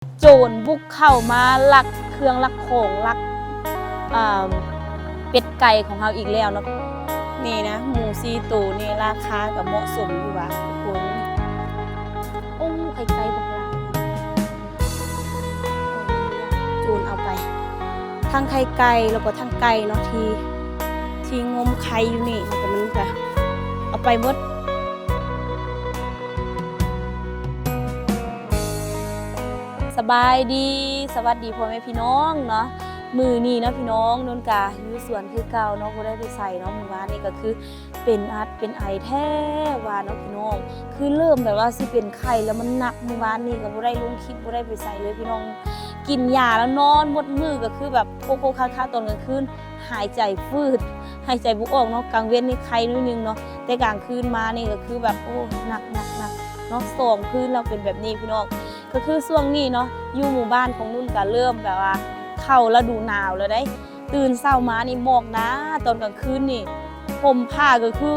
ໂຈນບຸກເຂົ້າມາລັກເຄື່ອງລັກຂອງ ລັກ ອ່າ ເປັດໄກ່ຂອງເຮົາອີກແລ້ວເນາະ. ນີ້ນະ ໝູສີ່ໂຕນີ້ລາຄາກໍເໝາະສົມຢູ່ວ່າທຸກຄົນ. ໂອ້ ໄຂ່ໄກ່ບັກຫຼາຍ ໂຈນເອົາໄປ ທັງໄຂ່ໄກ່ ແລ້ວກໍທັງໄກ່ເນາະ ທີ່ ທີ່ງົມໄຂ່ຢູ່ນີ້ ແລ້ວກໍມັນກໍເອົາໄປໝົດ. ສະບາຍດີ ສະຫວັດດີພໍ່ແມ່ພີ່ນ້ອງເນາະ. ມື້ນີ້ເນາະພີ່ນ້ອງ ນຸ່ນກະຢູ່ສວນຄືເກົ່າເນາະ ບໍ່ໄດ້ໄປໃສເນາະ. ມື້ວານນີ້ກໍຄືເປັນອັດເປັນໄອແທ້ວ່າເນາະພີ່ນ້ອງ ຄືເລີ່ມແບບວ່າຊິເປັນໄຂ້ແລ້ວມັນໜັກ. ມື້ວານນີ້ກໍບໍ່ໄດ້ລົງຄລິບ ບໍ່ໄດ້ໄປໃສເລີຍພີ່ນ້ອງ ກິນຢາແລ້ວນອນໝົດມື້ ກໍຄືແບບໂຄກໆຄາໆ ຕອນກາງຄືນຫາຍໃຈຝືດ ຫາຍໃຈບໍ່ອອກເນາະ. ກາງເວັນນີ້ໄຄໜ້ອຍໜຶ່ງເນາະ ແຕ່ກາງຄືນມານີ້ກໍຄືແບບ ໂອ້ ໜັກໆໆເນາະ ສອງຄືນແລ້ວເປັນແບບນີ້ພີ່ນ້ອງ. ກໍຄືຊ່ວງນີ້ເນາະ ຢູ່ໝູ່ບ້ານຂອງນຸ່ນກະເລີ່ມແບບວ່າເຂົ້າລະດູໜາວແລ້ວເດ້. ຕື່ນເຊົ້າມານີ້ໝອກໜາ ຕອນກາງຄືນນີ້ ຫົ່ມຜ້າກໍຄື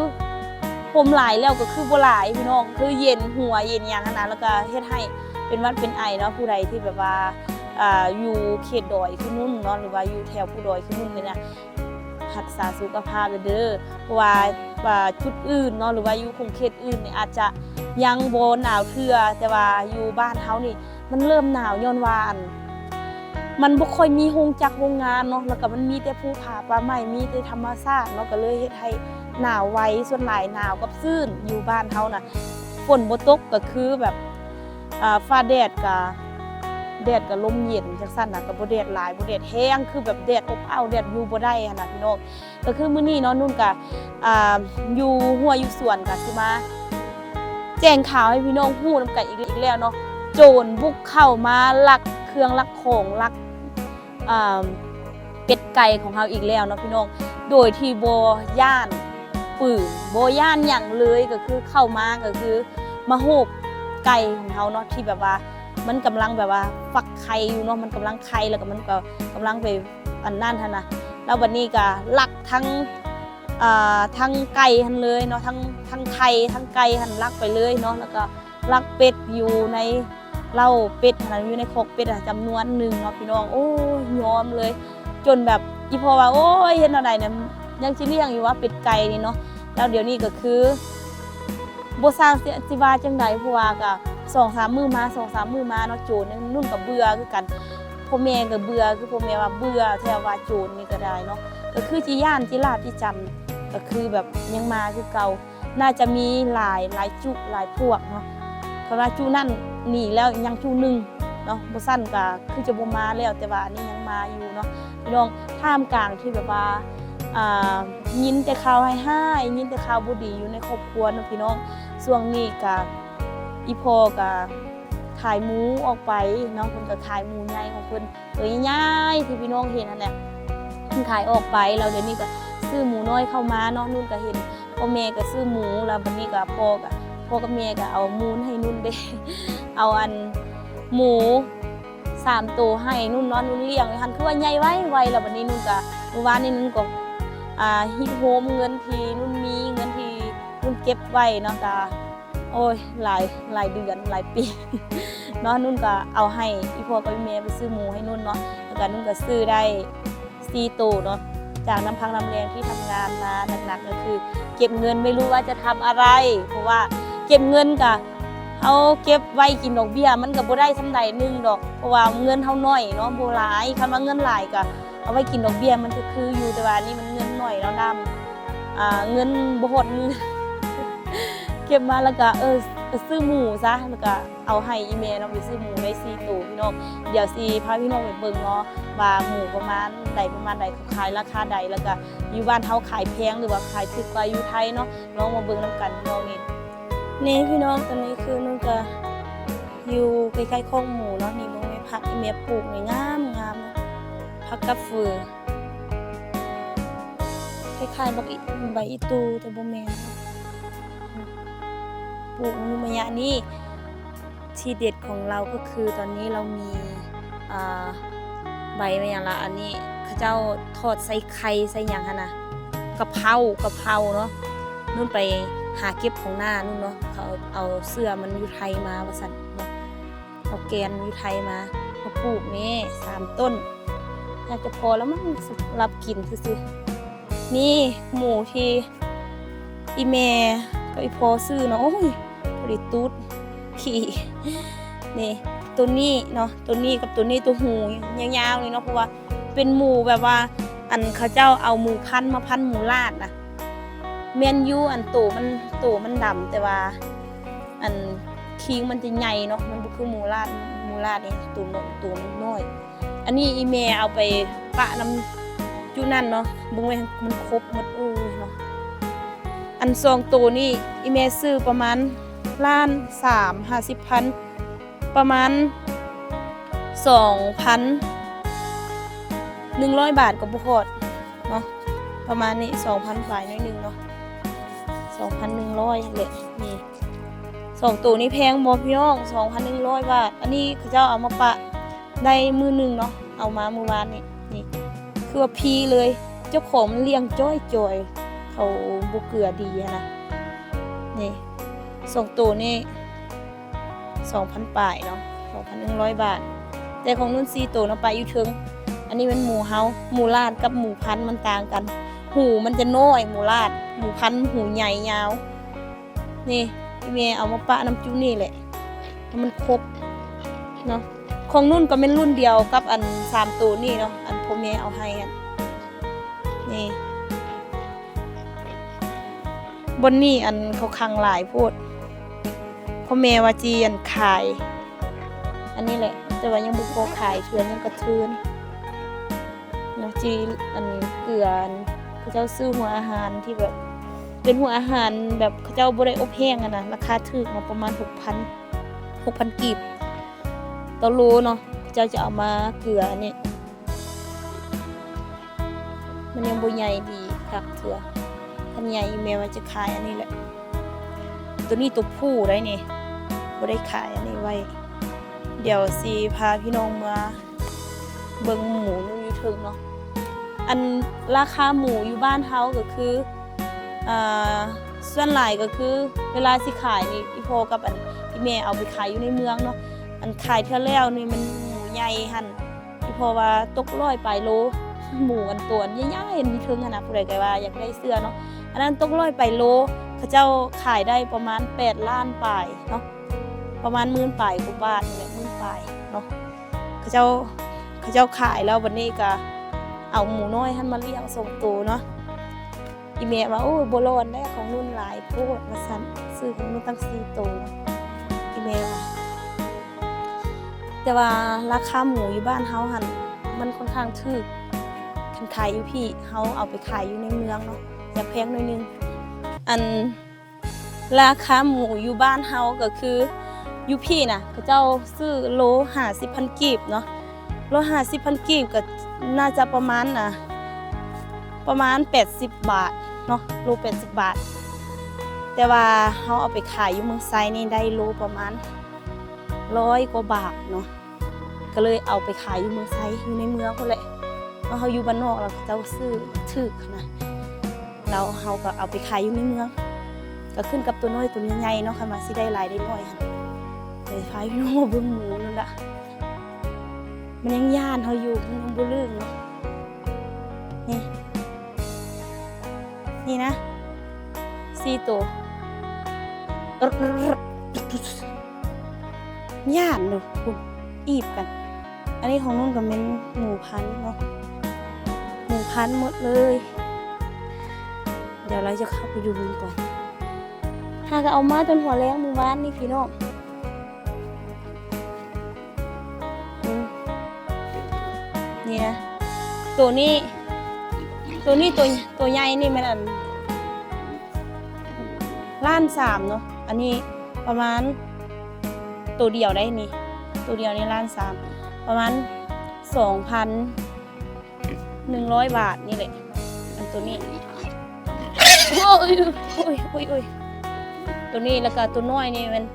ຫົ່ມຫຼາຍແລ້ວກໍຄືບໍ່ຫຼາຍພີ່ນ້ອງ ຄືເຢັນຫົວເຢັນຫຍັງຫັ້ນນະ ແລ້ວກໍເຮັດໃຫ້ເປັນຫວັດເປັນໄອເນາະ. ຜູ້ໃດທີ່ແບບວ່າ ອ່າ ຢູ່ເຂດດອຍຄືນຸ່ນເນາະ ຫຼືວ່າຢູ່ແຖວພູດອຍຄືນຸ່ນນີ້ນະ ຮັກສາສຸຂະພາບເດີ ເພາະວ່າ ວ່າຈຸດອື່ນເນາະ ຫຼືວ່າຢູ່ຂົງເຂດອື່ນນີ້ອາດຈະຍັງບໍ່ໜາວເທື່ອ ແຕ່ວ່າຢູ່ບ້ານເຮົານີ້ມັນເລີ່ມໜາວ ຍ້ອນວ່າ ອັນ ມັນບໍ່ຄ່ອຍມີໂຮງຈັກໂຮງງານເນາະ ແລ້ວກໍມັນມີແຕ່ພູຜາປ່າໄມ້ ມີແຕ່ທຳມະຊາດເນາະ ກໍເລີຍເຮັດໃຫ້ໜາວໄວ. ສ່ວນຫຼາຍໜາວກັບຊື້ນຢູ່ບ້ານເຮົານະ ຝົນບໍ່ຕົກກໍຄືແບບ ອ່າ ຟ້າແດດກະ ແດດກະລົມເຢັນຈັ່ງຊັ້ນນະ ກະບໍ່ແດດຫຼາຍ ບໍ່ແດດແຮງ ຄືແບບແດດອົບອ້າວ ແດດຢູ່ບໍ່ໄດ້ຫັ້ນນະພີ່ນ້ອງ. ກະຄືມື້ນີ້ເນາະ ນຸ່ນກະ ອ່າ ຢູ່ຮົ້ວຢູ່ສວນ ກະຊິມາແຈ້ງຂ່າວໃຫ້ພີ່ນ້ອງຮູ້ນຳກັນອີກ ອີກແລ້ວເນາະ. ໂຈນບຸກເຂົ້າມາລັກເຄື່ອງລັກຂອງ ລັກ ອ່າ ເປັດໄກ່ຂອງເຮົາອີກແລ້ວເນາະພີ່ນ້ອງ ໂດຍທີ່ບໍ່ຢ້ານປືນ ບໍ່ຢ້ານຫຍັງເລີຍ ກໍຄືເຂົ້າມາກໍຄືມາໂຫບໄກ່ຂອງເຮົາເນາະ ທີ່ແບບວ່າມັນກຳລັງແບບວ່າຟັກໄຂ່ຢູ່ເນາະ ມັນກຳລັງໄຂ່ ແລ້ວກໍມັນກໍກຳລັງໄປອັນນັ້ນຫັ້ນນະ. ແລ້ວບັດນີ້ກໍລັກທັງ ອ່າ ທັງໄກ່ຫັ້ນເລີຍເນາະ ທັງ ທັງໄຂ່ທັງໄກ່ຫັ້ນລັກໄປເລີຍເນາະ ແລ້ວກໍ ລັກເປັດຢູ່ໃນເລົ້າເປັດຫັ້ນນະ ຢູ່ໃນຄອກເປັດຫັ້ນ ຈຳນວນໜຶ່ງເນາະພີ່ນ້ອງ. ໂອ້ຍ ຍອມເລີຍ ຈົນແບບອີ່ພໍ່ວ່າ ໂອ້ຍ ເຮັດແນວໃດນະ ຍັງຊິລ້ຽງຢູ່ວ່າເປັດໄກ່ນີ້ເນາະ. ແລ້ວດຽວນີ້ກໍຄືບໍ່ຊາກຊິ ຊິວ່າຈັ່ງໃດ ເພາະວ່າກໍສອງສາມມື້ມາ ສອງສາມມື້ມາເນາະ ໂຈນນີ້ ນຸ່ນກໍເບື່ອຄືກັນ ພໍ່ແມ່ກໍເບື່ອ ຄືພໍ່ແມ່ວ່າເບື່ອແທ້ວ່າໂຈນນີ້ກໍໄດ້ເນາະ ກໍຄືຈິຢ້ານຈິຫຼາດຈິຈຳ ກໍຄືແບບຍັງມາຄືເກົ່າ. ໜ້າຈະມີຫຼາຍ ຫຼາຍຈຸ ຫຼາຍພວກເນາະ ເພາະວ່າຈຸນັ້ນໜີແລ້ວຍັງຈຸໜຶ່ງເນາະ ບໍ່ຊັ້ນກະຄືຈະບໍ່ມາແລ້ວ ແຕ່ວ່າອັນນີ້ຍັງມາຢູ່ເນາະພີ່ນ້ອງ. ທ່າມກາງທີ່ແບບວ່າ ອ່າ ຍິນແຕ່ຂ່າວຮ້າຍໆ ຍິນແຕ່ຂ່າວບໍ່ດີຢູ່ໃນຄອບຄົວເນາະພີ່ນ້ອງ. ຊ່ວງນີ້ກະ ອີ່ພໍ່ກະຂາຍໝູອອກໄປເນາະ ເພິ່ນກະຂາຍໝູໃຫຍ່ຂອງເພິ່ນ ໂຕໃຫຍ່ໆທີ່ພີ່ນ້ອງເຫັນຫັ້ນແຫຼະ ເພິ່ນຂາຍອອກໄປ ແລ້ວດຽວນີ້ກໍຊື້ໝູນ້ອຍເຂົ້າມາເນາະ. ນຸ່ນກໍເຫັນພໍ່ແມ່ກໍຊື້ໝູ ແລ້ວບັດນີ້ກໍພໍ່ກໍ ພໍ່ກັບແມ່ກໍເອົາມູນໃຫ້ນຸ່ນເດ້ ເອົາອັນໝູສາມໂຕໃຫ້ນຸ່ນເນາະ ນຸ່ນລ້ຽງຢູ່ຫັ້ນ ຄືວ່າໃຫຍ່ໄວໆ. ແລ້ວບັດນີ້ນຸ່ນກໍ ມື້ວານນີ້ນຸ່ນກໍ ອ່າ ຮິບໂຮມເງິນທີ່ນຸ່ນມີ ເງິນທີ່ນຸ່ນເກັບໄວ້ເນາະ ກໍ ໂອ້ຍ ຫຼາຍ ຫຼາຍເດືອນ ຫຼາຍປີເນາະ ນຸ່ນກໍເອົາໃຫ້ອີ່ພໍ່ກັບອີ່ແມ່ໄປຊື້ໝູໃຫ້ນຸ່ນເນາະ ແລ້ວກໍນຸ່ນກໍຊື້ໄດ້ສີ່ໂຕເນາະ. ຈາກນ້ຳພັກນ້ຳແຮງທີ່ທຳງານມາໜັກໆ ກໍຄືເກັບເງິນ ໄມ່ຮູ້ວ່າຈະທຳອະໄລ ເພາະວ່າເກັບເງິນກໍ ເຮົາເກັບໄວ້ກິນດອກເບ້ຍ ມັນກໍບໍ່ໄດ້ສ່ຳໃດໜຶ່ງດອກ ເພາະວ່າເງິນເຮົາໜ້ອຍເນາະ ບໍ່ຫຼາຍ. ຄັນວ່າເງິນຫຼາຍກໍເອົາໄວ້ກິນດອກເບ້ຍ ມັນກໍຄືຢູ່ ແຕ່ວ່າອັນນີ້ມັນເງິນໜ້ອຍເນາະ ນ້ຳ ອ່າ ເງິນບໍ່ຮອດມື ເກັບມາແລ້ວກະ ເອີ ຊື້ໝູຊະ ແລ້ວກະເອົາໃຫ້ອີ່ແມ່ເນາະ ໄປຊື້ໝູໄດ້ສີ່ໂຕພີ່ນ້ອງ. ດຽວຊິພາພີ່ນ້ອງໄປເບິ່ງເນາະ ວ່າໝູປະມານໃດ ປະມານໃດ ເຂົາຂາຍລາຄາໃດ ແລ້ວກະຢູ່ບ້ານເຮົາຂາຍແພງ ຫຼືວ່າຂາຍຖືກກວ່າຢູ່ໄທເນາະ. ລອງມາເບິ່ງນຳກັນພີ່ນ້ອງ. ນີ້ ນີ້ພີ່ນ້ອງ ຕອນນີ້ຄືນຸ່ນກະຢູ່ໃກ້ໆຄອກໝູເນາະ. ນີ້ເບິ່ງແມ່ ຜັກອີ່ແມ່ປູກນີ້ງາມໆ ຜັກກັບເຝີ ຄ້າຍໆ ບັກອີ່ ໃບອີ່ຕູ່ ແຕ່ບໍ່ແມ່ນ ປູກຢູ່ໄລຍະນີ້. ທີເດັດຂອງລາວກໍຄືຕອນນີ້ລາວມີ ອ່າ ໃບແມ່ນຫຍັງລະ ອັນນີ້ເຂົາເຈົ້າທອດໃສ່ໄຂ່ໃສ່ຫຍັງຫັ້ນນະ ກະເພົາ ກະເພົາເນາະ. ນຸ່ນໄປຫາເກັບຂອງນ້ານຸ່ນເນາະ ເຂົາເອົາເຊື້ອມັນຢູ່ໄທມາວ່າຊັ້ນເນາະ. ເອົາແກນຢູ່ໄທມາ ມາປູກນີ້ສາມຕົ້ນ ໜ້າຈະພໍແລ້ວມັ້ງ ສຳລັບກິນຊື່ໆ. ນີ້ໝູທີ່ອີ່ແມ່ກັບອີ່ພໍ່ຊື້ເນາະ ໂອ້ຍ ພໍດີຕູດຂີ້. ນີ້ ໂຕນີ້ເນາະ ໂຕນີ້ກັບໂຕນີ້ ໂຕຫູຍາວໆນີ້ເນາະ ເພາະວ່າເປັນໝູແບບວ່າ ອັນເຂົາເຈົ້າເອົາໝູພັນມາພັນໝູລາດນະ. ແມ່ນຢູ່ ອັນໂຕມັນ ໂຕມັນດຳ ແຕ່ວ່າ ອັນຄີງມັນຈະໃຫຍ່ເນາະ ມັນບໍ່ຄືໝູລາດ ໝູລາດນີ້ໂຕນ້ອຍ ໂຕມັນນ້ອຍ. ອັນນີ້ອີ່ແມ່ເອົາໄປປະນຳຈຸນັ້ນເນາະ ເບິ່ງແມ່ນມັນຄົບໝົດ ໂອ້ຍເນາະ. ອັນສອງໂຕນີ້ອີ່ແມ່ຊື້ປະມານລ້ານສາມຫ້າສິບພັນ ປະມານສອງພັນໜຶ່ງຮ້ອຍບາດກໍບໍ່ຮອດເນາະ ປະມານນີ້ ສອງພັນປາຍໜ້ອຍໜຶ່ງເນາະ ສອງພັນໜຶ່ງຮ້ອຍຫັ້ນແຫຼະ. ນີ້ສອງໂຕນີ້ແພງບໍ່ພີ່ນ້ອງ? ສອງພັນໜຶ່ງຮ້ອຍບາດ. ອັນນີ້ເຂົາເຈົ້າເອົາມາປະໄດ້ມື້ໜຶ່ງເນາະ ເອົາມາມື້ວານນີ້. ນີ້ຄືວ່າພີເລີຍ ເຈົ້າຂອງມັນລ້ຽງຈ້ອຍໆ ເຂົາບໍ່ເກືອດີຫັ້ນນະ. ນີ້ສອງໂຕນີ້ ສອງພັນປາຍເນາະ ສອງພັນໜຶ່ງຮ້ອຍບາດ. ແຕ່ຂອງນຸ່ນສີ່ໂຕເນາະ ປະຢູ່ເທິງ. ອັນນີ້ແມ່ນໝູເຮົາ ໝູລາດກັບໝູພັນມັນຕ່າງກັນ ຫູມັນຈະນ້ອຍ ໝູລາດ ໝູພັນຫູໃຫຍ່ຍາວ. ນີ້ອີ່ແມ່ເອົາມາປະນຳຈຸນີ້ແຫຼະ ໃຫ້ມັນຄົບເນາະ. ຂອງນຸ່ນກໍແມ່ນລຸ້ນດຽວກັບອັນສາມໂຕນີ້ເນາະ ອັນພໍ່ແມ່ເອົາໃຫ້ຫັ້ນ. ນີ້ ບ່ອນນີ້ອັນເຂົາຂັງຫຼາຍໂພດ ພໍ່ແມ່ວ່າຊິອັນຂາຍອັນນີ້ແຫຼະ ແຕ່ວ່າຍັງບໍ່ພໍຂາຍເທື່ອ ຍັງກະເທີນເນາະ. ຊິອັນເກືອ ອັນເຂົາເຈົ້າຊື້ຫົວອາຫານທີ່ແບບ ເປັນຫົວອາຫານແບບເຂົາເຈົ້າບໍ່ໄດ້ອົບແຫ້ງຫັ້ນນະ ລາຄາຖືກເນາະ ປະມານຫົກພັນ ຫົກພັນກີບຕໍ່ໂລເນາະ. ເຂົາເຈົ້າຈະເອົາມາເກືອອັນນີ້ ມັນຍັງບໍ່ໃຫຍ່ດີຄັກເທື່ອ ຄັນໃຫຍ່ແມ່ວ່າຈະຂາຍອັນນີ້ແຫຼະ. ໂຕນີ້ໂຕຜູ້ໄດ໋ນີ້ ບໍ່ໄດ້ຂາຍອັນນີ້ໄວ້. ດຽວຊິພາພີ່ນ້ອງເມືອເບິ່ງໝູຢູ່ເທິງເນາະ. ອັນລາຄາໝູຢູ່ບ້ານເຮົາກໍຄື ອ່າ ສ່ວນຫຼາຍກໍຄືເວລາຊິຂາຍນີ້ ອີ່ພໍ່ກັບອັນອີ່ແມ່ເອົາໄປຂາຍຢູ່ໃນເມືອງເນາະ. ອັນຂາຍເທື່ອແລ້ວນີ້ມັນໝູໃຫຍ່ຫັ້ນ ອີ່ພໍ່ວ່າຕົກຮ້ອຍປາຍໂລ ໝູອັນໂຕອັນໃຫຍ່ໆອັນຢູ່ເທິງຫັ້ນນະ ຜູ້ໃດກໍວ່າຢາກໄດ້ເສື້ອເນາະ ອັນນັ້ນຕົກຮ້ອຍປາຍໂລ ເຂົາເຈົ້າຂາຍໄດ້ປະມານແປດລ້ານປາຍເນາະ ປະມານໝື່ນປາຍກວ່າບາດນີ້ແຫຼະ ໝື່ນປາຍເນາະ. ເຂົາເຈົ້າ ເຂົາເຈົ້າຂາຍແລ້ວ ບັດນີ້ກໍເອົາໝູນ້ອຍຫັ້ນມາລ້ຽງສອງໂຕເນາະ. ອີ່ແມ່ວ່າ ໂອ້ຍ ບໍ່ຫຼອນແລ້ວ ຂອງນຸ່ນຫຼາຍໂພດວ່າຊັ້ນ ຊື້ຂອງນຸ່ນຕັ້ງສີ່ໂຕ ອີ່ແມ່ວ່າ. ແຕ່ວ່າລາຄາໝູຢູ່ບ້ານເຮົາຫັ້ນ ມັນຂ້ອນຂ້າງຖືກ ຄັນຂາຍຢູ່ພີ້ ເຮົາເອົາໄປຂາຍຢູ່ໃນເມືອງເນາະ ຢາກແພງໜ້ອຍໜຶ່ງ. ອັນລາຄາໝູຢູ່ບ້ານເຮົາກໍຄື ຢູ່ພີ້ນະ ເຂົາເຈົ້າຊື້ໂລຫ້າສິບພັນກີບເນາະ ໂລຫ້າສິບພັນກີບກໍໜ້າຈະປະມານ ອ່າ ປະມານແປດສິບບາດເນາະ ໂລແປດສິບບາດ. ແຕ່ວ່າເຮົາເອົາໄປຂາຍຢູ່ເມືອງໄຊນີ້ໄດ້ໂລປະມານຮ້ອຍກວ່າບາດເນາະ ກໍເລີຍເອົາໄປຂາຍຢູ່ເມືອງໄຊ ຢູ່ໃນເມືອງພຸ້ນແຫຼະ. ເພາະເຮົາຢູ່ບ້ານນອກ ແລ້ວເຂົາເຈົ້າຊື້ຖືກຫັ້ນນະ ແລ້ວເຮົາກໍເອົາໄປຂາຍຢູ່ໃນເມືອງ ກໍຂຶ້ນກັບໂຕນ້ອຍໂຕໃຫຍ່ເນາະ ຄັນວ່າຊິໄດ້ຫຼາຍໄດ້ໜ້ອຍຫັ້ນ. ໄປພາພີ່ນ້ອງມາເບິ່ງໝູນັ້ນລະ ມັນຍັງຢ້ານເຮົາຢູ່ ມັນຍັງບໍ່ລຶ້ງເນາະ. ນີ້ ນີ້ນະ ສີ່ໂຕ ຢ້ານເນາະ ພຸ້ນ ອີບກັນ. ອັນນີ້ຂອງນຸ່ນກໍແມ່ນໝູພັນເນາະ ໝູພັນໝົດເລີຍ. ດຽວເຮົາຈະເຂົ້າໄປດູມັນກ່ອນ ຫາກໍເອົາມາຈົນຫົວແລງມື້ວານນີ້ພີ່ນ້ອງ. ອືມ ນີ້ນະ ໂຕນີ້ ໂຕນີ້ ໂຕ ໂຕໃຫຍ່ນີ້ແມ່ນອັນລ້ານສາມເນາະ ອັນນີ້ປະມານ ໂຕດຽວໄດ໋ນີ້ ໂຕດຽວນີ້ລ້ານສາມ ປະມານສອງພັນ ໜຶ່ງຮ້ອຍບາດນີ້ແຫຼະ ອັນໂຕນີ້. ໂອ້ຍ ໂອ້ຍ ໂອ້ຍ ໂອ້ຍ ໂຕນີ້ ແລ້ວກະໂຕນ້ອຍນີ້ແມ່ນ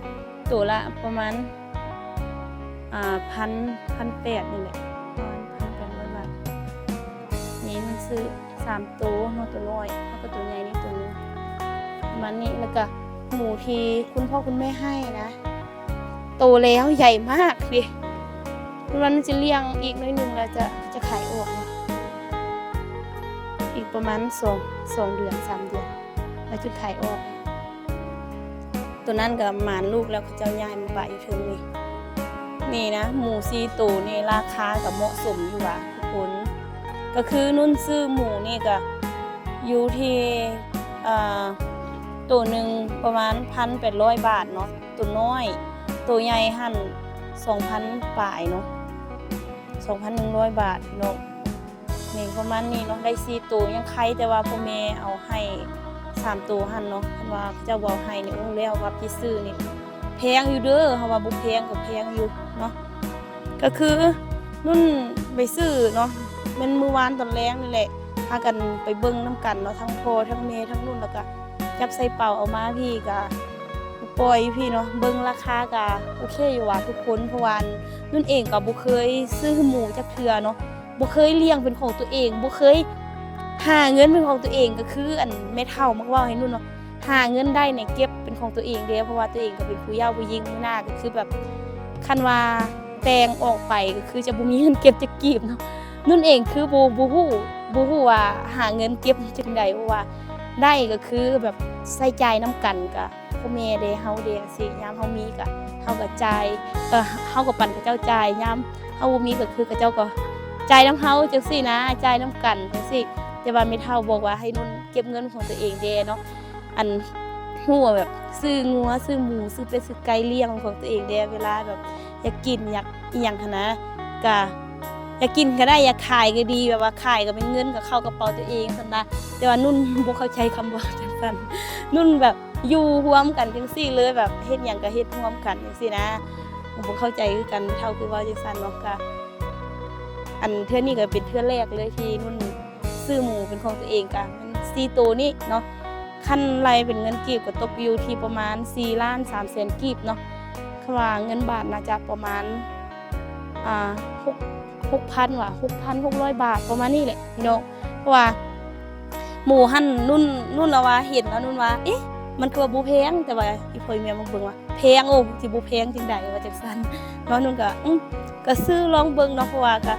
ໂຕລະປະມານ ອ່າ ພັນ ພັນແປດນີ້ແຫຼະ ປະມານພັນແປດຮ້ອຍບາດ. ນີ້ມັນຊື້ສາມໂຕເນາະ ໂຕນ້ອຍ ແລ້ວກະໂຕໃຫຍ່ນີ້ໂຕໜຶ່ງ ປະມານນີ້. ແລ້ວກະໝູທີ່ຄຸນພໍ່ຄຸນແມ່ໃຫ້ນະ ໂຕແລ້ວ ໃຫຍ່ມາກເດ້. ມັນຈະລ້ຽງອີກໜ້ອຍໜຶ່ງ ແລ້ວຈະ ຈະຂາຍອອກເນາະ. ອີກປະມານສອງ ສອງເດືອນ ສາມເດືອນ ແລ້ວຈຶ່ງຂາຍອອກ. ໂຕນັ້ນກໍໝານລູກແລ້ວ ເຂົາເຈົ້າຍ້າຍມາປະຢູ່ເທິງນີ້. ນີ້ນະ ໝູສີ່ໂຕນີ້ລາຄາກໍເໝາະສົມຢູ່ວ່າທຸກຄົນ. ກໍຄືນຸ່ນຊື້ໝູນີ້ກໍຢູ່ທີ່ ເອີ ໂຕໜຶ່ງປະມານພັນແປດຮ້ອຍບາດເນາະ ໂຕນ້ອຍ. ໂຕໃຫຍ່ຫັ້ນສອງພັນປາຍເນາະ ສອງພັນໜຶ່ງຮ້ອຍບາດເນາະ. ນີ້ປະມານນີ້ເນາະ ໄດ້ສີ່ໂຕ ຍັງໄຄແຕ່ວ່າພໍ່ແມ່ເອົາໃຫ້ສາມໂຕຫັ້ນເນາະ. ຄັນວ່າເຂົາເຈົ້າບໍ່ເອົາໃຫ້ນີ້ ໂອ້ ແລ້ວວ່າຊິຊື້ນີ້ແພງຢູ່ເດີ. ເຮົາວ່າບໍ່ແພງກໍແພງຢູ່ເນາະ. ກໍຄືນຸ່ນໄປຊື້ເນາະ ແມ່ນມື້ວານຕອນແລງນີ້ແຫຼະ ພາກັນໄປເບິ່ງນຳກັນເນາະ ທັງພໍ່ທັງແມ່ທັງນຸ່ນ ແລ້ວກະຈັບໃສ່ເປົາເອົາມາພີ້ ກະປ່ອຍຢູ່ພີ້ເນາະ. ເບິ່ງລາຄາກະໂອເຄຢູ່ວ່າທຸກຄົນ ເພາະວ່ານຸ່ນເອງກໍບໍ່ເຄີຍຊື້ໝູຈັກເທື່ອເນາະ ບໍ່ເຄີຍລ້ຽງເປັນຂອງຕົວເອງ ບໍ່ເຄີຍຫາເງິນເປັນຂອງຕົວເອງ. ກໍຄືອັນແມ່ເຖົ້າມັກເວົ້າໃຫ້ນຸ່ນເນາະ ຫາເງິນໄດ້ນີ້ເກັບເປັນຂອງຕົວເອງເດ້ ເພາະວ່າຕົວເອງກໍເປັນຜູ້ເຍົາຜູ້ຍິງ ມື້ໜ້າກໍຄືແບບ ຄັນວ່າແຕ່ງອອກໄປກໍຄືຈະບໍ່ມີເງິນເກັບຈັກກີບເນາະ. ນຸ່ນເອງຄືບໍ່ ບໍ່ຮູ້ ບໍ່ຮູ້ວ່າຫາເງິນເກັບຈັ່ງໃດ ເພາະວ່າໄດ້ກໍຄືແບບໃຊ້ຈ່າຍນຳກັນ ກະພໍ່ແມ່ເດ້ ເຮົາເດ້ ຈັ່ງຊີ້. ຍາມເຮົາມີກະເຮົາກໍຈ່າຍ ເອີ ເຮົາກໍປັນເຂົາເຈົ້າຈ່າຍ ຍາມເຮົາບໍ່ມີກໍຄືເຂົາເຈົ້າກໍຈ່າຍນຳເຮົາຈັ່ງຊີ້ນະ ຈ່າຍນຳກັນຈັ່ງຊີ້. ແຕ່ວ່າແມ່ເຖົ້າບອກວ່າໃຫ້ນຸ່ນເກັບເງິນຂອງຕົວເອງແດ່ເນາະ. ອັນ ຮູ້ວ່າແບບຊື້ງົວ ຊື້ໝູ ຊື້ເປັດ ຊື້ໄກ່ລ້ຽງຂອງຕົວເອງແດ່ ເວລາແບບຢາກກິນ ຢາກອີ່ຫຍັງຫັ້ນນະ ກະຢາກກິນກໍໄດ້ ຢາກຂາຍກໍດີ ແບບວ່າຂາຍກໍເປັນເງິນ ກໍເຂົ້າກະເປົາຕົວເອງຊັ້ນນະ. ແຕ່ວ່ານຸ່ນບໍ່ເຂົ້າໃຈຄຳເວົ້າຈັ່ງຊັ້ນ ນຸ່ນແບບຢູ່ຮ່ວມກັນຈັ່ງຊີ້ເລີຍ ແບບເຮັດຫຍັງກໍເຮັດຮ່ວມກັນຈັ່ງຊີ້ນະ. ບໍ່ເຂົ້າໃຈຄືກັນ ເຖົ້າຄືເວົ້າຈັ່ງຊັ້ນເນາະ. ກະ ອັນເທື່ອນີ້ກໍເປັນເທື່ອແລກເລີຍທີ່ນຸ່ນ ຊື້ໝູເປັນຂອງຕົວເອງ ກະແມ່ນສີ່ໂຕນີ້ເນາະ. ຄັນໄລ່ເປັນເງິນກີບກໍຕົກຢູ່ທີ່ປະມານສີ່ລ້ານສາມແສນກີບເນາະ. ຄັນວ່າເງິນບາດໜ້າຈະປະມານ ອ່າ ຫົກ ຫົກພັນວ່າ ຫົກພັນຫົກຮ້ອຍບາດ ປະມານນີ້ແຫຼະພີ່ນ້ອງ. ເພາະວ່າໝູຫັ້ນ ນຸ່ນ ນຸ່ນລາວວ່າເຫັນແລ້ວ ນຸ່ນວ່າ ເອະ ມັນຄືວ່າບໍ່ແພງ ແຕ່ວ່າອີ່ພໍ່ອີ່ແມ່ມາເບິ່ງວ່າ ແພງ ໂອ້ ຊິບໍ່ແພງຈັ່ງໃດ ວ່າຈັ່ງຊັ້ນເນາະ. ນຸ່ນກໍ ອື ກໍຊື້ລອງເບິ່ງເນາະ ເພາະວ່າກໍ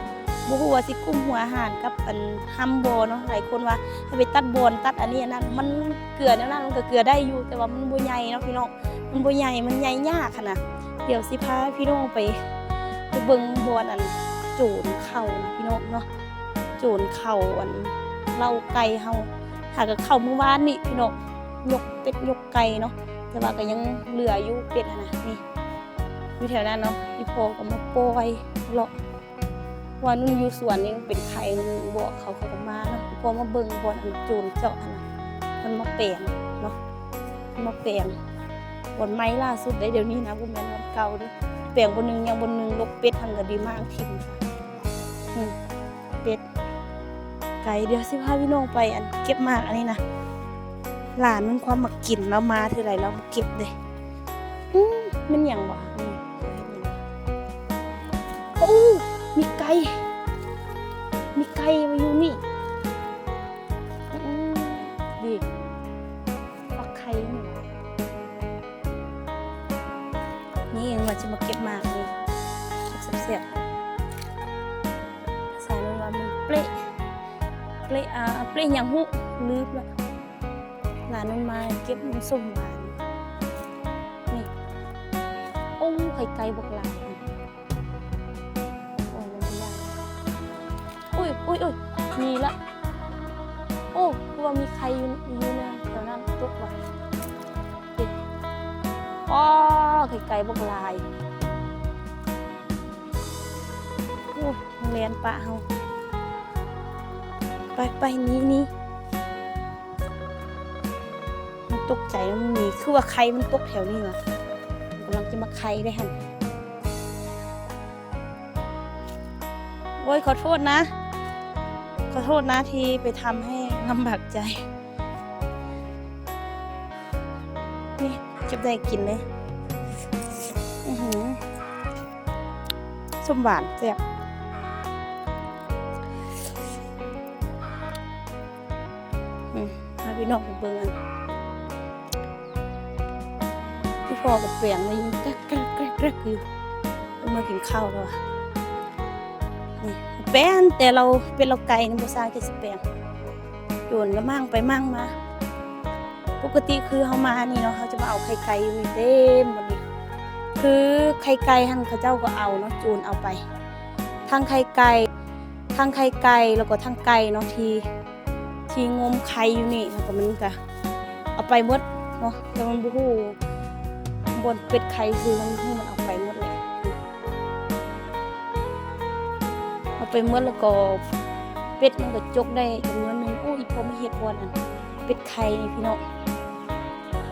ບໍ່ຮູ້ວ່າຊິກຸ້ມຫົວອາຫານກັບອັນຮຳບໍ່ເນາະ. ຫຼາຍຄົນວ່າໃຫ້ໄປຕັດບອນ ຕັດອັນນີ້ອັນນັ້ນ ມັນເກືອແນວນັ້ນ ມັນກໍເກືອໄດ້ຢູ່ ແຕ່ວ່າມັນບໍ່ໃຫຍ່ເນາະພີ່ນ້ອງ ມັນບໍ່ໃຫຍ່ ມັນໃຫຍ່ຍາກຫັ້ນນະ. ດຽວຊິພາພີ່ນ້ອງໄປ ໄປເບິ່ງບ່ອນອັນໂຈນເຂົ້ານະພີ່ນ້ອງເນາະ ໂຈນເຂົ້າອັນເລົ້າໄກ່ເຮົາ ຫາກໍເຂົ້າມື້ວານນີ້ພີ່ນ້ອງ ຍົກເປັດຍົກໄກ່ເນາະ. ແຕ່ວ່າກໍຍັງເຫຼືອຢູ່ເປັດຫັ້ນນະ ນີ້ ຢູ່ແຖວນັ້ນເນາະ. ອີ່ພໍ່ກໍມາປ່ອຍເລາະ ວ່ານຸ່ນຢູ່ສວນນີ້ເປັນໃຜ ບອກເຂົາ ເຂົາກໍມາເນາະ. ອີ່ພໍ່ມາເບິ່ງບ່ອນອັນໂຈນເຈາະຫັ້ນນະ ມັນມາແປງເນາະ ມັນມາແປງບ່ອນໃໝ່ລ່າສຸດເດ້ ດຽວນີ້ນະ ບໍ່ແມ່ນບ່ອນເກົ່າເດ້. ແປງບ່ອນໜຶ່ງ ຍັງບ່ອນໜຶ່ງ ລົກເປັດຫັ້ນກໍດີມາກ ຖິ້ມ ອື ເປັດ ໄກ່. ດຽວຊິພາພີ່ນ້ອງໄປອັນເກັບໝາກອັນນີ້ນະ ຫຼານມັນຄວາມມັກກິນ ລາວມາເທື່ອໃດລາວມາເກັບເດ້. ອື ແມ່ນຫຍັງຫວາ? ອື ໂອ້ ມີໄກ່ ມີໄກ່ມາຢູ່ນີ້. ອື ດີ ຟັກໄຂ່ນີ້ ນີ້ຍັງວ່າຈະມາເກັບໝາກນີ້ ແຊບໆ. ພາສານັ້ນວ່າມັນເປະ ເປະ ອ່າ ເປະຫຍັງຮູ້ ລືມລະ. ຫຼານມັນມາເກັບສົ້ມຫວານນີ້. ໂອ້ ໄຂ່ໄກ່ບັກຫຼາຍ. ໂອ້ຍ ມັນບໍ່ຍາກ. ອຸ້ຍ ອຸ້ຍ ອຸ້ຍ ມີລະ. ໂອ້ ຄືວ່າມີໄຂ່ຢູ່ ຢູ່ໃນແຖວນັ້ນຕົກວ່າ. ອໍ ໄຂ່ໄກ່ບັກຫຼາຍ. ໂອ້ຍ ມັນແລ່ນປະເຮົາ. ໄປ ໄປ ໜີ ໜີ. ມັນຕົກໃຈ ມັນໜີ. ຄືວ່າໄຂ່ມັນຕົກແຖວນີ້ຫວາ? ມັນກຳລັງຈະມາໄຂ່ໄດ້ຫັ້ນ. ໂອ້ຍ ຂໍໂທດນະ ຂໍໂທດນະທີ່ໄປທຳໃຫ້ລຳບາກໃຈ. ນີ້ ເກັບໄດ້ກິນເລີຍ. ອື້ຫື ສົ້ມຫວານແຊບ. ອື ພາພີ່ນ້ອງໄປເບິ່ງອັນ ອີ່ພໍ່ກໍແປງມາຍິງແກກໆ ເປັດຢູ່ ເມື່ອກິນເຂົ້າແລ້ວ ນີ້ແປງ ແຕ່ລາວເປັດລາວໄກ່ນີ້ບໍ່ຊ່າງຈະຊິແປງ ໂຈນລະມ້າງໄປມ້າງມາ. ປົກກະຕິຄືເຮົາມານີ້ເນາະ ເຮົາຈະມາເອົາໄຂ່ໄກ່ຢູ່ນີ້ເຕັມໝົດນີ້ ຄືໄຂ່ໄກ່ຫັ້ນເຂົາເຈົ້າກໍເອົາເນາະ ໂຈນເອົາໄປ ທັງໄຂ່ໄກ່ ທັງໄຂ່ໄກ່ ແລ້ວກໍທັງໄກ່ເນາະ ທີ່ ທີ່ງົມໄຂ່ຢູ່ນີ້ ແລ້ວກໍມັນກະເອົາໄປໝົດເນາະ ແຕ່ມັນບໍ່ຮູ້ບ່ອນເປັດໄຂ່ ຄືມັນຮູ້ມັນເອົາໄປໝົດແຫຼະ ເອົາໄປໝົດ ແລ້ວກໍເປັດມັນກໍຈົກໄດ້ຈຳນວນໜຶ່ງ. ໂອ້ ອີ່ພໍ່ມາເຮັດບ່ອນອັນເປັດໄຂ່ນີ້ພີ່ນ້ອງ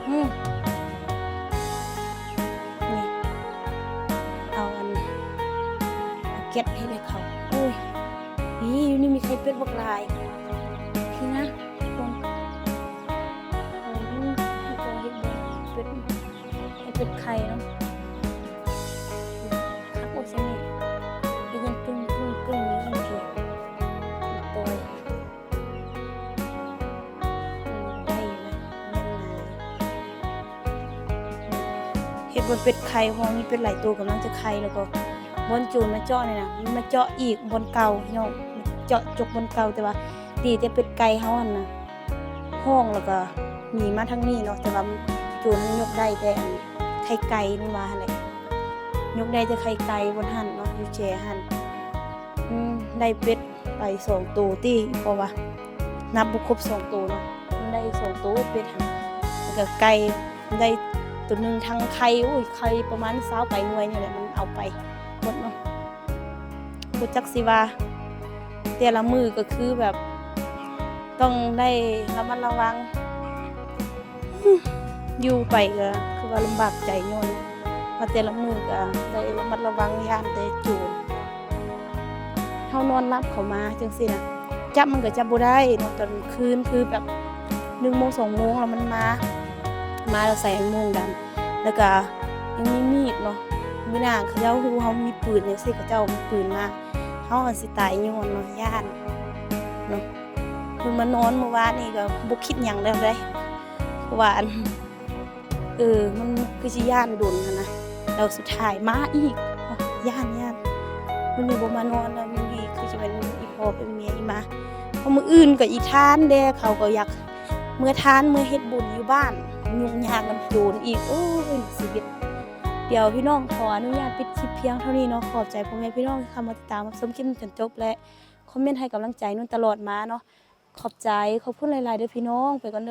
ອືມ ນີ້ ເອົາອັນ ເອົາແກັດໃຫ້ເຂົາ ໂອ້ຍ ນີ້ ຢູ່ນີ້ມີໄຂ່ເປັດບັກຫຼາຍ ນີ້ນະ ທຸກຄົນ ໂອ້ຍ ເຮັດບໍ່ ເປັດ ໃຫ້ເປັດໄຂ່ເນາະ ຄັກໂອຊະນີ້ ໄດ້ຍິນກຶ້ງໆໆ ນີ້ມັນຄື ໂອ້ຍ ໄດ້ຢູ່ນະ ແໜ້ນໜາ ເຮັດບ່ອນເປັດໄຂ່ ເພາະວ່າມີເປັດຫຼາຍໂຕກຳລັງຈະໄຂ່ ແລ້ວກໍບ່ອນໂຈນມາເຈາະນີ້ນະ ມັນມາເຈາະອີກບ່ອນເກົ່າ ພີ່ນ້ອງ ເຈາະຈົກບ່ອນເກົ່າ ແຕ່ວ່າດີແຕ່ເປັດໄກ່ເຮົາຫັ້ນນະ ຮ້ອງແລ້ວກໍໜີມາທາງນີ້ເນາະ ແຕ່ວ່າໂຈນມັນຍົກໄດ້ແຕ່ໄຂ່ໄກ່ ມັນວ່າຫັ້ນແຫຼະ ຍົກໄດ້ແຕ່ໄຂ່ໄກ່ບ່ອນຫັ້ນເນາະ ຢູ່ແຈຫັ້ນ ອືມ ໄດ້ເປັດໄປສອງໂຕຕິ ເພາະວ່ານັບບໍ່ຄົບສອງໂຕເນາະ ມັນໄດ້ສອງໂຕເປັດຫັ້ນ ແລ້ວກໍໄກ່ໄດ້ໂຕໜຶ່ງ ທັງໄຂ່ ໂອ້ຍ ໄຂ່ປະມານຊາວປາຍໜ່ວຍນີ້ແຫຼະ ມັນເອົາໄປໝົດເນາະ ບໍ່ຈັກຊິວ່າ ແຕ່ລະມື້ກໍຄືແບບຕ້ອງໄດ້ລະມັດລະວັງ ຢູ່ໄປກໍຄືວ່າລຳບາກໃຈຍ້ອນວ່າແຕ່ລະມື້ກໍໄດ້ລະມັດລະວັງ ຢ້ານແຕ່ໂຈນ ເຮົານອນຫຼັບເຂົາມາຈັ່ງຊີ້ນະ ຈັບມັນກໍຈັບບໍ່ໄດ້ເນາະ ຕອນຄືນຄືແບບໜຶ່ງໂມງສອງໂມງແລ້ວມັນມາ ມາແລ້ວໃສ່ໂມ່ງດຳ ແລ້ວກໍຍັງມີມີດເນາະ ມື້ໜ້າເຂົາເຈົ້າຮູ້ເຮົາມີປືນຈັ່ງຊີ້ ເຂົາເຈົ້າເອົາປືນມາ ເຮົາກໍຊິຕາຍຍ້ອນເນາະ ຢ້ານເນາະ. ເພິ່ນມານອນມື້ວານນີ້ກໍບໍ່ຄິດຫຍັງແລ້ວເດ້ ເພາະວ່າອັນ ເອີ ມັນຄືຊິຢ້ານດົນຫັ້ນນະ ແລ້ວສຸດທ້າຍມາອີກ ຢ້ານ ຢ້ານ ມື້ນີ້ບໍ່ມານອນແລ້ວ ມື້ນີ້ຄືຊິແມ່ນອີ່ພໍ່ເປັນເມຍອີ່ມາ ເພາະມື້ອື່ນກໍອີ່ທ່ານເດ້ ເຂົາກໍຢາກເມືອທ່ານ ເມືອເຮັດບຸນຢູ່ບ້ານ ຫຍຸ້ງຍາກນຳໂຈນອີກ ໂອ້ຍ ຊີວິດ. ດຽວພີ່ນ້ອງຂໍອະນຸຍາດປິດຄລິບພຽງເທົ່ານີ້ເນາະ ຂອບໃຈພໍ່ແມ່ພີ່ນ້ອງທີ່ເຂົ້າມາຕິດຕາມຮັບຊົມຄລິບຈົນຈົບ ແລະ ຄອມເມັນໃຫ້ກຳລັງໃຈນຸ່ນຕະຫຼອດມາເນາະ ຂອບໃຈ ຂອບຄຸນຫຼາຍໆເດີພີ່ນ້ອງ ໄປກ່ອນເດີ.